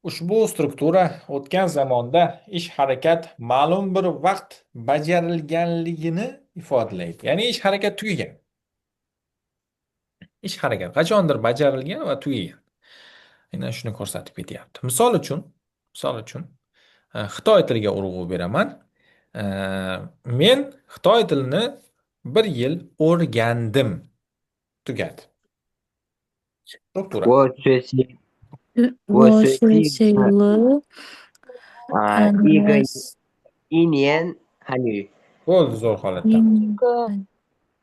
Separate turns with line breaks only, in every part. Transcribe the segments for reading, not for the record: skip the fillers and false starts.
Ushbu struktura o'tgan zamonda ish harakat ma'lum bir vaqt bajarilganligini ifodalaydi. Ya'ni ish harakat tugagan. Ish harakat qachondir bajarilgan va tugagan. Aynan shuni ko'rsatib ketyapti. Misol uchun, xitoy tiliga urg'u beraman. Men xitoy tilini 1 yil o'rgandim. Tugadi. Struktura.
我学习
我
我
学
学
习了
一个一年汉语。
Bo'ldi, zo'r holatda.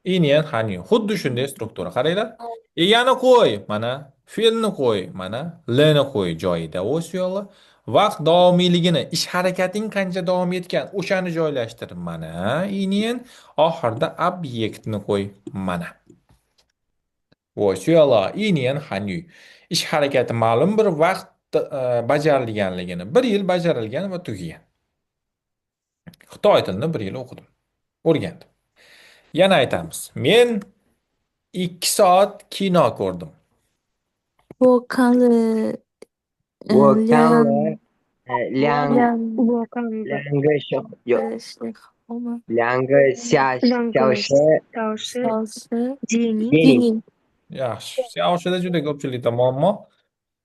一年汉语. Xuddi shunday struktura. Qaranglar. Egani qo'y, mana fe'lni qo'y, mana lni qo'y joyida. 我学了. Vaqt davomiyligini, ish harakating qancha davom etgan, o'shani joylashtir, mana 一年. Oxirida obyektni qo'y, mana. 我学了一年韩语. Ish harakati ma'lum bir vaqt bajarilganligini, 1 yil bajarilgan va tugagan. Xitoy tilini 1 yil o'qidim, o'rgandim. Yana aytamiz. Men 2 soat kino ko'rdim.
我看了
我看
两
了两
两
我看了
两个小有
个时候吗？
两个小
两个
小时
小时
小时
电影
电影
电影
Yaxshi. Xiaoshida juda ko'pchilikda muammo.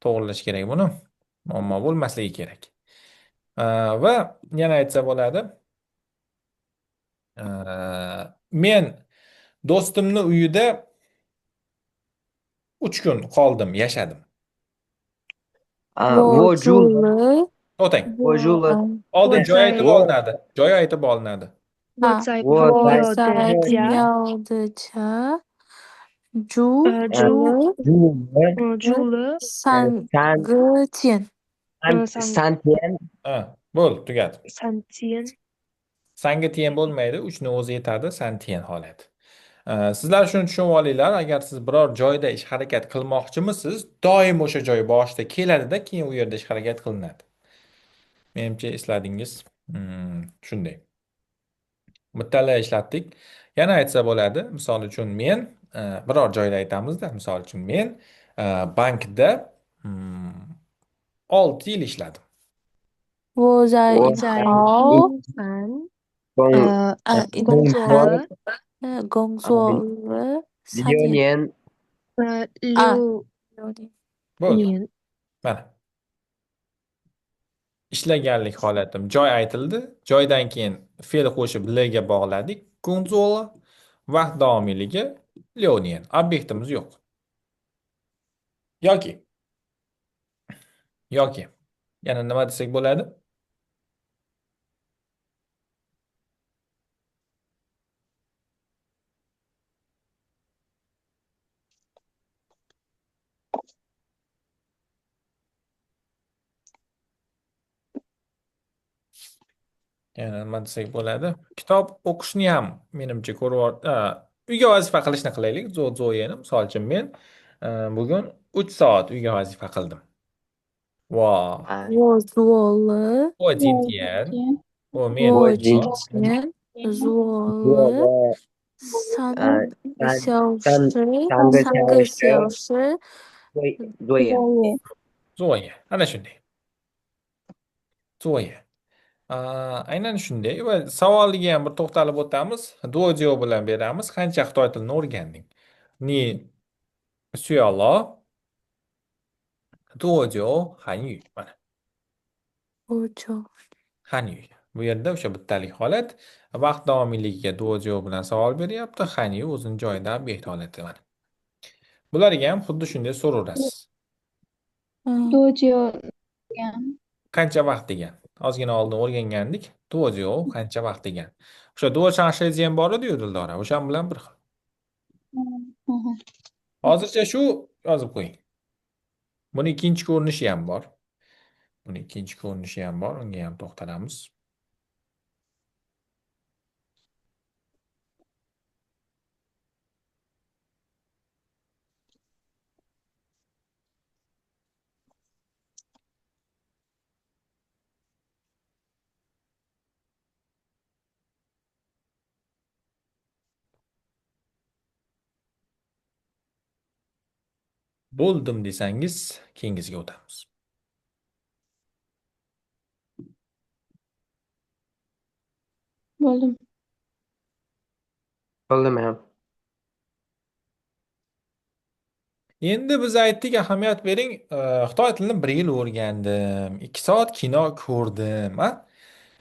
To'g'rilash kerak buni. Muammo bo'lmasligi kerak. Va yana aytsa bo'ladi. Men do'stimni uyida 3 kun qoldim, yashadim.
我
我
住
住了
To'xtang.
我住了
Oldin
我
joy aytib
在
olinadi. Joy aytib olinadi.
我在
我
朋
我
友
在
的
朋
家
友的家住
住
了
住了
住了
3
三
个天。
三
三
三天
Ha, bo'ldi, tugadi.
三天。
Sanga tiyen bo'lmaydi, 3 ni o'zi yetadi, san tiyen holati. Sizlar shuni tushunib olinglar, agar siz biror joyda ish harakat qilmoqchimisiz, doim o'sha joy boshida keladida, keyin u yerda ish harakat qilinadi. Menimcha esladingiz. Shunday. Bittala ishlatdik. Yana aytsa bo'ladi, misol uchun men biror joyda aytamizda, misol uchun men bankda 6 yil ishladim.
我在
我
银
在
行
银行
工
银
工作
行
了
工作了3
六
年
年
6
6年。
Bo'ldi.
年。
Mana. Ishlaganlik holatim joy aytildi. Joydan keyin fe'l qo'shib l ga bog'ladik. 工作了. Vaqt davomiyligi 6年. Obyektimiz yo'q. Yoki yana nima desak bo'ladi? Yana nima desak bo'ladi? Kitob o'qishni ham menimcha ko'rib, uyga vazifa qilishni qilaylik. Zo'yeni. Misol uchun men bugun 3 soat uyga vazifa qildim. Va
我做了
我今天我men
我
今
今天做
做
了
了
3
三
小
三
时，
三个
3个
小
小时
作业
作业. Ana shunday. 作业. Aynan shunday va savoliga ham bir to'xtalib o'tamiz. Duo bilan beramiz. Qancha xitoy tilini o'rganding? Ni 学了多久韩语? Mana.
多久
韩语. Bu yerda o'sha bittalik holat. Vaqt davomiyligiga 多久 bilan savol beryapti. 韩语 o'zini joyida obyekt holati mana. Bularga ham xuddi shunday so'raverasiz.
多久degan.
Qancha vaqt degan. Ozgina oldin o'rgangandik. 多久 qancha vaqt degan. O'sha 多长时间 bor edi-yu Dildora, o'shan bilan bir xil. Hozircha shu yozib qo'ying. Buni ikkinchi ko'rinishi ham bor. Buni ikkinchi ko'rinishi ham bor, unga ham to'xtalamiz. Bo'ldim desangiz, keyingisiga o'tamiz.
Bo'ldim.
Bo'ldim ham.
Endi biz aytdik, ahamiyat bering, xitoy tilini 1 yil o'rgandim, 2 soat kino ko'rdim, a?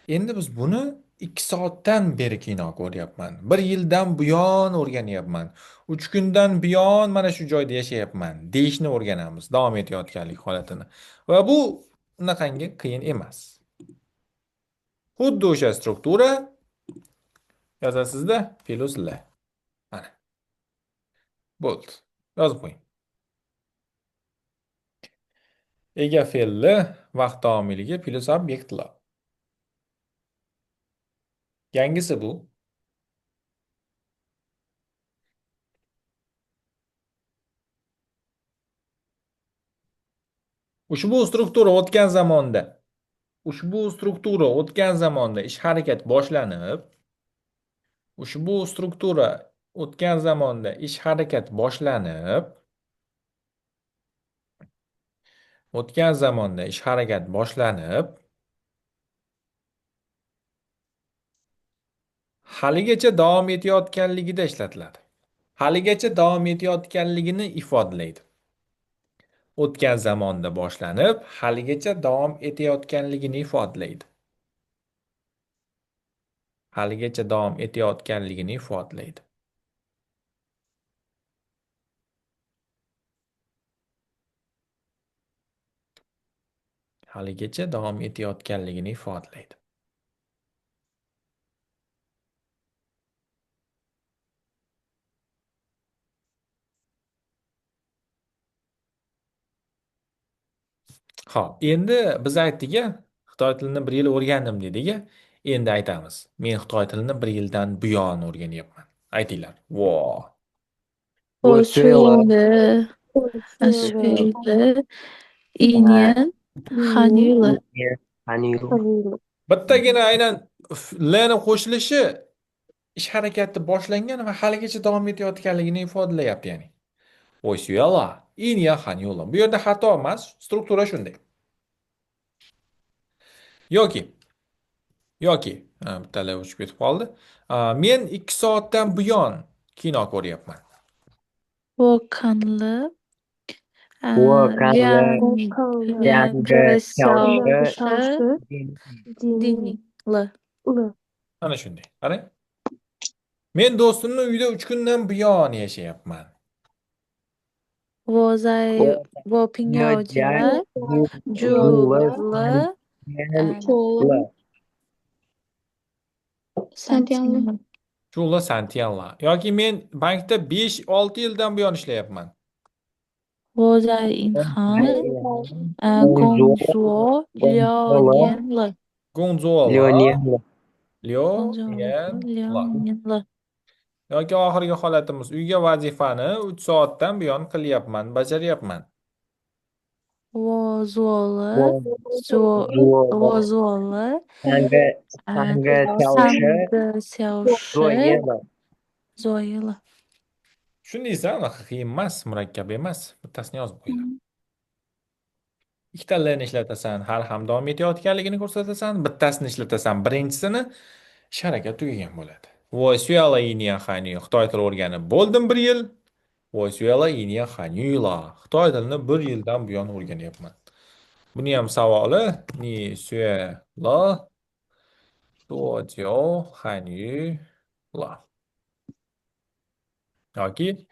Endi biz buni 2 soatdan beri kino ko'ryapman. 1 yildan buyon o'rganyapman. 3 kundan buyon mana shu joyda yashayapman deyishni o'rganamiz, davom etayotganlik holatini. Va bu unaqangi qiyin emas. Xuddi o'sha struktura yozasizda plus l. Mana. Bo'ldi. Yozib qo'ying. Ega fe'lli vaqt davomiyligi plus obyektlar. Yangisi bu. Ushbu struktura o'tgan zamonda, ushbu struktura o'tgan zamonda ish harakat boshlanib, ushbu struktura o'tgan zamonda ish harakat boshlanib, o'tgan zamonda ish harakat boshlanib, haligacha davom etayotganligida ishlatiladi. Haligacha davom etayotganligini ifodalaydi. O'tgan zamonda boshlanib, haligacha davom etayotganligini ifodalaydi. Haligacha davom etayotganligini ifodalaydi. Haligacha davom etayotganligini ifodalaydi. Xo'p, endi biz aytdik-a, xitoy tilini 1 yil o'rgandim dedik-a. Endi aytamiz. Men xitoy tilini 1 yildan buyon o'rganyapman. Aytinglar. Wo.
我
我
学
学了
了，学了一年汉语了。
一年汉语了。
Bittagina aynan l ni qo'shilishi ish harakati boshlangan va haligacha davom etayotganligini ifodalayapti, ya'ni. 我学了一年汉语了. Bu yerda xato emas, struktura shunday. Yoki bittalar o'chib ketib qoldi. Men 2 soatdan buyon kino ko'ryapman.
我看了，
我看了
两
两
个
个
小
小
时
时
电影了。
Mana shunday. Qarang. Men do'stimni uyida 3 kundan buyon yashayapman.
我在
我
我朋友
家
家
住
住
了
了
三天
住
了。
3天了。
Chula santianla. Yoki men bankda 5-6 yildan buyon ishlayapman.
我在银行
工
工
作
作
工
6年了，
工作
六年了。
工作
6
6
年
年了。
Yoki oxirgi holatimiz uyga vazifani 3 soatdan buyon qilyapman, bajaryapman.
我做了
我
做
做
我做了
三个小
3
时
个小
作业
时
了。
作业了。
Tushundingizmi? Unaqa qiyin emas, murakkab emas. Bittasini yozib qo'yinglar. Ikkita l ni ishlatasan, hali ham davom etayotganligini ko'rsatasan, bittasini ishlatasan, birinchisini ish harakat tugagan bo'ladi. 我学了一年汉语, Xitoy tili o'rganib bo'ldim 1 yil. 我学了一年汉语了. Xitoy tilini 1 yildan buyon o'rganyapman. Buni ham savoli 你学了多久汉语了? Yoki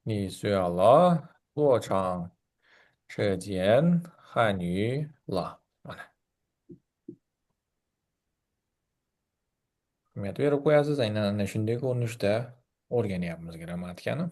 你学了多长时间汉语了? Mana. Ahamiyat berib qo'yasiz, aynan ana shunday ko'rinishda o'rganyapmiz grammatikani.